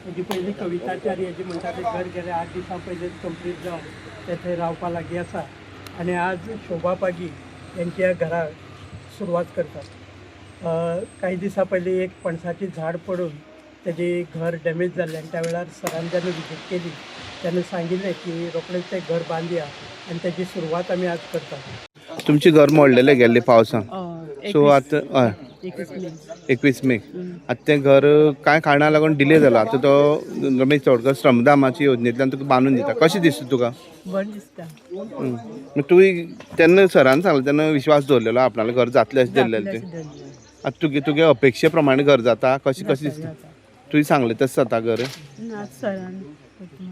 हेजी पयली कविताचार्य जी म्हणटा तें घर गेले 8 दिसां पयलींच कंप्लीट जावन ते थंय रावपा लागीं आसा आनी आज शोभा पागी यांच्या घराक सुरवात करतात. काही दिसां पयलीं एक पणसाचें झाड पडून तेजी घर डॅमेज जाल्लें आनी त्या वेळार सरान जेन्ना विजीट केली तेन्ना सांगिल्लें की रोखडेंच तें घर बांदया आनी तेजी सुरवात आमी आज करतात. तुमचें घर मोडलेलें गेल्लें पावसान, सो आतां हय 21 मे आतां तें घर कांय कारणां लागून डिले जाला. आतां तो रमेश तवडकर श्रमदामाची योजनेंतल्यान तुका बांदून दिता, कशें दिसता तुका? बरें दिसता. तुवें तेन्ना सरान सांगलें तेन्ना विश्वास दवरलेलो आपणालें घर जातलें अशें धरलेलें तें. आतां तुगे तुगे अपेक्षे प्रमाणे घर जाता कशें कशें दिसता? तुवें सांगलें तशें जाता घर?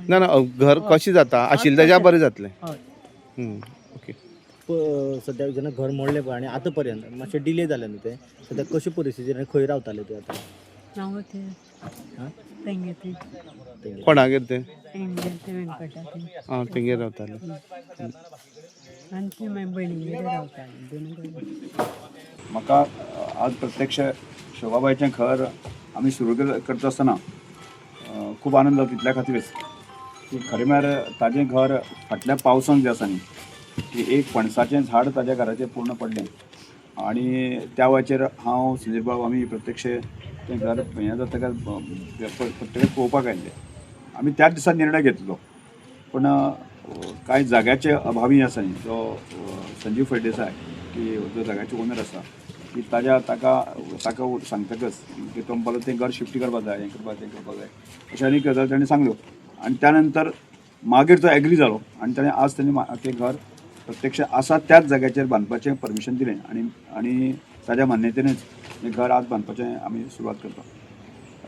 ना ना, घर कशें जाता आशिल्लें तेज्या बरें जातलें. ओके. सद्या जेन्ना घर मोडलें पळय आनी आतां पर्यंत मातशें डिले जालें न्हू तें, सद्या कशी परिस्थिती आनी खंय रावताले ते आतां? हांव तेंगे तें कोणागेर तें? तेंगे वेंकटा. आं, तेंगेर रावताले. आनी ते मागीर भयणीगेर रावताले दोनूय कडेन. म्हाका आज प्रत्यक्ष शोभाबाईचें घर आमी सुरू करता आसतना खूब आनंद जाता तितल्या खातीरच की खरें म्हळ्यार ताजें घर फाटल्या पावसान जें आसा न्ही की एक पणसाचें झाड ताज्या घराचेर पूर्ण पडलें आनी त्या वेळाचेर हांव सुधीर बाब आमी प्रत्यक्ष तें घर हें जातकच प्रत्यक्ष पळोवपाक आयिल्ले. आमी त्याच दिसा निर्णय घेतलो, पूण कांय जाग्याचे अभावी आसा न्ही, जो संजीव फळदेसाय की जो जाग्याचे ओनर आसा की ताज्या ताका ताका सांगतकच की तो म्हणपाक तें घर शिफ्ट करपाक जाय, हें करपाक तें करपाक जाय, अशें आनी गजाल ताणें सांगल्यो आनी त्या नंतर मागीर तो एग्री जालो आनी ताणें आज ताणें तें घर प्रत्यक्ष आसा त्याच जाग्याचेर बांदपाचें परमिशन दिलें आनी आनी ताज्या मान्यतेनच हें घर आज बांदपाचें आमी सुरवात करता.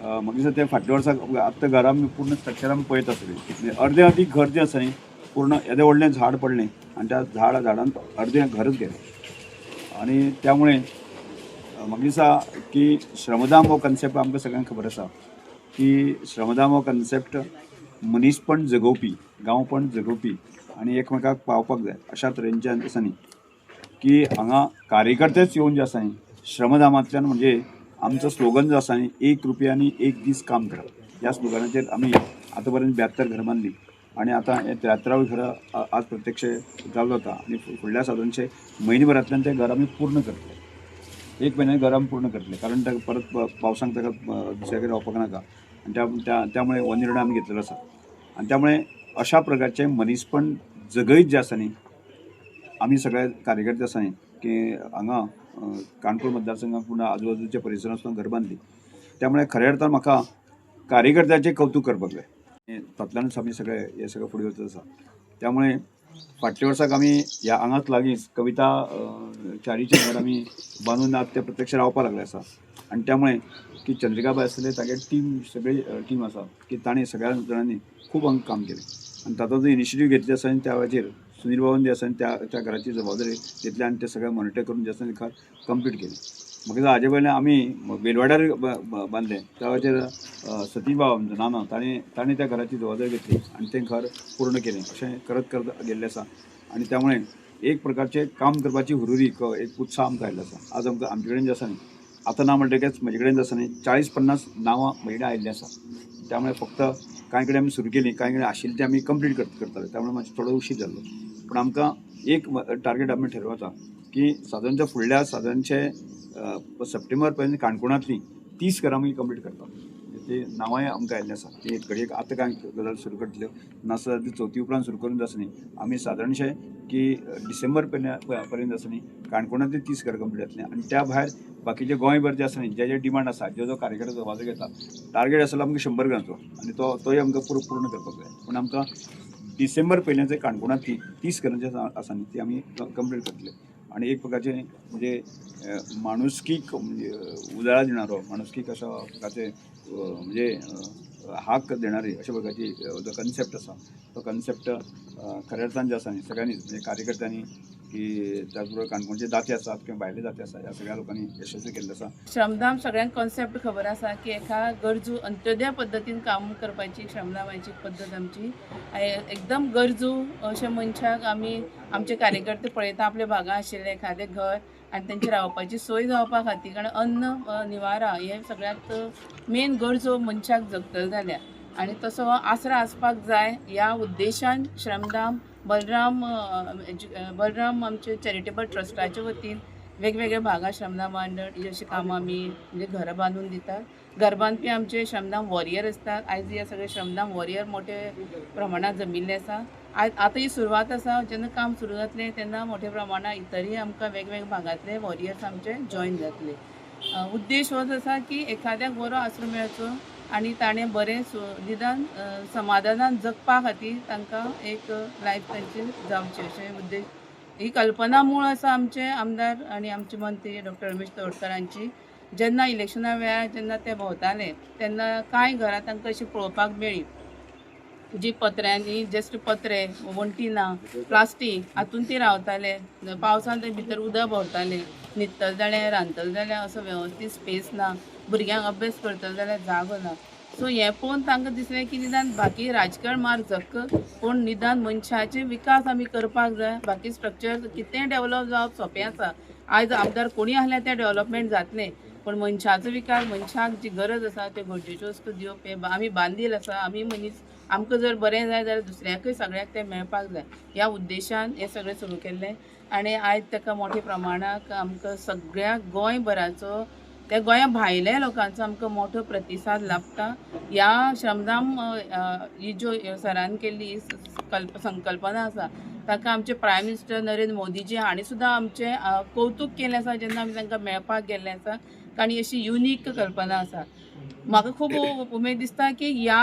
म्हाका दिसता तें फाटल्या वर्सा आतां घरा आमी पूर्ण स्ट्रक्चर आमी पळयत आसतली, अर्दें अदीक घर जें आसा न्ही पूर्ण येदें व्हडलें झाड पडलें आनी त्या झाडान अर्दें घरच गेलें. आनी त्यामुळे म्हाका दिसता की श्रमदाम हो कन्सेप्ट आमकां सगळ्यांक खबर आसा की श्रमदाम हो कन्सेप्ट मनीसपण जगोवपी, गांवपण जगोवपी आनी एकमेकाक पावपाक जाय अशा तरेनच्यान आसा न्ही की हांगा कार्यकर्तेच येवन जे आसा न्ही श्रमदामांतल्यान, म्हणजे आमचो स्लोगन जो आसा न्ही 1 रुपया आनी 1 दीस काम करप, ह्या स्लोगनाचेर आमी आतां पर्यंत 72 घरां बांदली आनी आतां हें 73 घरां आज प्रत्यक्ष चालू जाता आनी फुडल्या सादारणशे म्हयनेभरांतल्यान तें घर आमी पूर्ण करतले. 1 म्हयन्यान घर आमी पूर्ण करतले, कारण ताका परत पावसांत ताका दुसऱ्या कडेन रावपाक नाका आनी त्यामुळे हो निर्णय आमी घेतलेलो आसा. आनी त्यामुळे अशा प्रकारचें मनीसपण जगयत जें आसा न्ही आमी सगळे कार्यकर्ते आसा न्ही की हांगा काणकोण मतदारसंघात पूर्ण आजूबाजूच्या परिसरांत सुद्दां घर बांदली, त्यामुळे खऱ्या अर्थान म्हाका कार्यकर्त्याचें कौतूक करपाक जाय. तातूंतल्यानच आमी सगळे हे सगळें फुडें वचत आसा. त्यामुळे फाटल्या वर्साक आमी ह्या हांगाच लागींच कविता चारीचें घर आमी बांदून आज ते प्रत्यक्ष रावपाक लागले आसा. आनी त्यामुळे की चंद्रिकाबाय आसले तागे टीम सगळी टीम आसा की ताणें सगळ्या जाणांनी खूब हांगा काम केलें आनी ताचो जो इनिशिएटीव घेतली आसा आनी त्या वेळाचेर सुनील बाबान जे आसा त्या त्या घराची जबाबदारी घेतली आनी तें सगळें मॉनिटर करून जे आसा घर कंप्लीट केलें. म्हाका हाजे पयलीं आमी बेलवाड्यार बांदलें त्या वेळाचेर सतीश बाबा आमचो नाना ताणें त्या घराची जबाबदारी घेतली आनी तें घर पूर्ण केलें. अशें करत करत गेल्लें आसा आनी त्यामुळे एक प्रकारचें काम करपाची हुरुरी एक उत्साह आमकां आयिल्लो आसा. आज आमकां आमचे कडेन जें आसा न्ही आतां ना म्हणटकच म्हजे कडेन जें आसा न्ही 40-50 नांवां म्हजे कडेन आयिल्लीं आसा. त्यामुळे फक्त कांय कडेन आमी सुरू केली, कांय कडेन आशिल्ली ती आमी कंप्लीट करताले, त्यामुळे मातसो थोडो उशीर जाल्लो. पूण आमकां एक टार्गेट आमी ठरवता की सादारणच्या फुडल्या सादारणशे सप्टेंबर पर्यंत काणकोणांतली 30 घरां आमी कंप्लीट करता. ती नांवांय आमकां आयिल्लीं आसा ती घडयेक आतां कांय गजाल सुरू करतल्यो नासल्यार ती चवथी उपरांत सुरू करून आसा न्ही आमी सादारणशे की डिसेंबर पर्यंत आसा न्ही काणकोणांतली 30 घरां कंप्लीट जातलीं. आनी त्या भायर बाकीचे गोंयभर जे आसा न्ही जे जे डिमांड आसा जो जो कार्यकर्ते जबाबदारी घेता टार्गेट आसलो आमकां 100 घरांचो आनी तोय आमकां पूर्ण करपाक जाय. पूण आमकां डिसेंबर पयल्याचे काणकोणांतली 30 घरां जे आसा न्ही ती आमी कंप्लीट करतले. आनी एक प्रकारचें म्हणजे माणुसकीक म्हणजे उजाळा दिणारो माणुसकीक अशा प्रकारचे म्हणजे हाक देणारी अशा प्रकारची जो कन्सेप्ट आसा तो कन्सेप्ट खऱ्या अर्थान जे आसा न्ही सगळ्यांनीच म्हणजे कार्यकर्त्यांनी की त्याच बरोबर काणकोणचे दाते आसात किंवा भायले दाते आसात ह्या सगळ्या लोकांनी यशस्वी केल्लें आसा. श्रमदाम सगळ्यांक कॉन्सेप्ट खबर आसा की एका गरजू अंत्योदय पद्दतीन काम करपाची श्रमदामाची पद्दत आमची एकदम गरजू अशे मनशाक आमी आमचे कार्यकर्ते पळयता आपल्या भागां आशिल्लें एखादें घर आनी तेंची रावपाची सोय जावपा खातीर, कारण अन्न निवारा हे सगळ्यांत मेन गरजो मनशाक जगतले जाल्यार आनी तसो हो आसरो आसपाक जाय ह्या उद्देशान श्रमधाम बलराम बलराम आमचे चॅरिटेबल ट्रस्टाच्या वतीन वेगवेगळ्या भागात श्रमधाम मंडळ ही अशी कामां आमी म्हणजे घरां बांदून दितात. घर बांदपी आमचे श्रमधाम वॉरियर आसतात. आयज हे सगळे श्रमधाम वॉरियर मोठे प्रमाणात जमिल्ले आसा. आयज आतां ही सुरवात आसा. जेन्ना काम सुरू जातलें तेन्ना मोठ्या प्रमाणात इतरय आमकां वेगवेगळ्या भागांतले वॉरियर्स आमचे जॉयन जातले. उद्देश होच आसा की एखाद्याक बरो आसरो मेळचो आनी ताणें बरें निदान समाधानान जगपा खातीर तांकां एक लायफ तांची जावची अशें उद्देश ही कल्पना मूळ आसा आमचे आमदार आनी आमचे मंत्री डॉक्टर रमेश तवडकर. जेन्ना इलेक्शना वेळार जेन्ना ते भोंवताले तेन्ना कांय घरां तांकां अशीं पळोवपाक मेळ्ळी जी पत्र्यांनी जस्ट पत्रे वण्टी ना प्लास्टीक हातून ती रावताले. पावसान ते भितर उदक भरताले. न्हिदतले जाल्यार रांदतले जाल्यार असो वेवस्थीत स्पेस ना, भुरग्यांक अभ्यास करतले जाल्यार जागो ना. सो हें पळोवन तांकां दिसलें की निदान बाकी राजकारण मार जक्क पूण निदान मनशाचे विकास आमी करपाक जाय. बाकी स्ट्रक्चर कितेंय डेवलप जावप सोंपें आसा. आयज आमदार कोणूय आसल्यार तें डेवलपमेंट जातलें, पूण मनशाचो विकास मनशाक जी गरज आसा त्यो गरजेच्यो वस्तू दिवप हें आमी बांदील आसा. आमी मनीस आमकां जर बरें जाय जाल्यार दुसऱ्याकूय सगळ्याक तें मेळपाक जाय ह्या उद्देशान हें सगळें सुरू केल्लें. आनी आयज ताका मोठ्या प्रमाणाक आमकां सगळ्या गोंयभराचो त्या गोंया भायल्या लोकांचो आमकां मोठो प्रतिसाद लाभता. ह्या श्रमधाम ही ज्यो सरान केल्ली संकल्पना आसा ताका आमचे प्रायम मिनिस्टर नरेंद्र मोदीजी हांणी सुद्दां आमचें कौतूक केलें आसा जेन्ना आमी तांकां मेळपाक गेल्लें आसा. कारण ही अशी युनीक कल्पना आसा. म्हाका खूब उमेद दिसता की ह्या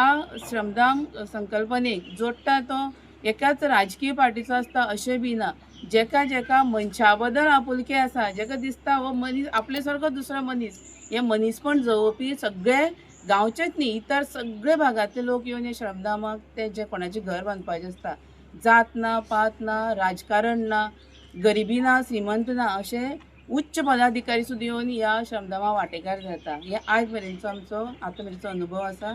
श्रमधाम संकल्पनेक जोडटा तो एकाच राजकीय पार्टीचो आसता अशें बी ना. जेका जेका मनशा बद्दल आपुलकी आसा, जेका दिसता हो मनीस आपले सारको दुसरो मनीस, हे मनीसपण जगोवपी सगळे गांवचेच न्ही इतर सगळे भागांतले लोक येवन हे श्रमधामाक ते जे कोणाचें घर बांदपाचें आसता जात ना पात ना राजकारण ना गरिबी ना श्रीमंत ना अशें उच्च पदाधिकारी सुद्दां येवन ह्या श्रमधामा वांटेकार जाता. हे आयज मेरेनचो आमचो आतां मेरेनचो अनुभव आसा.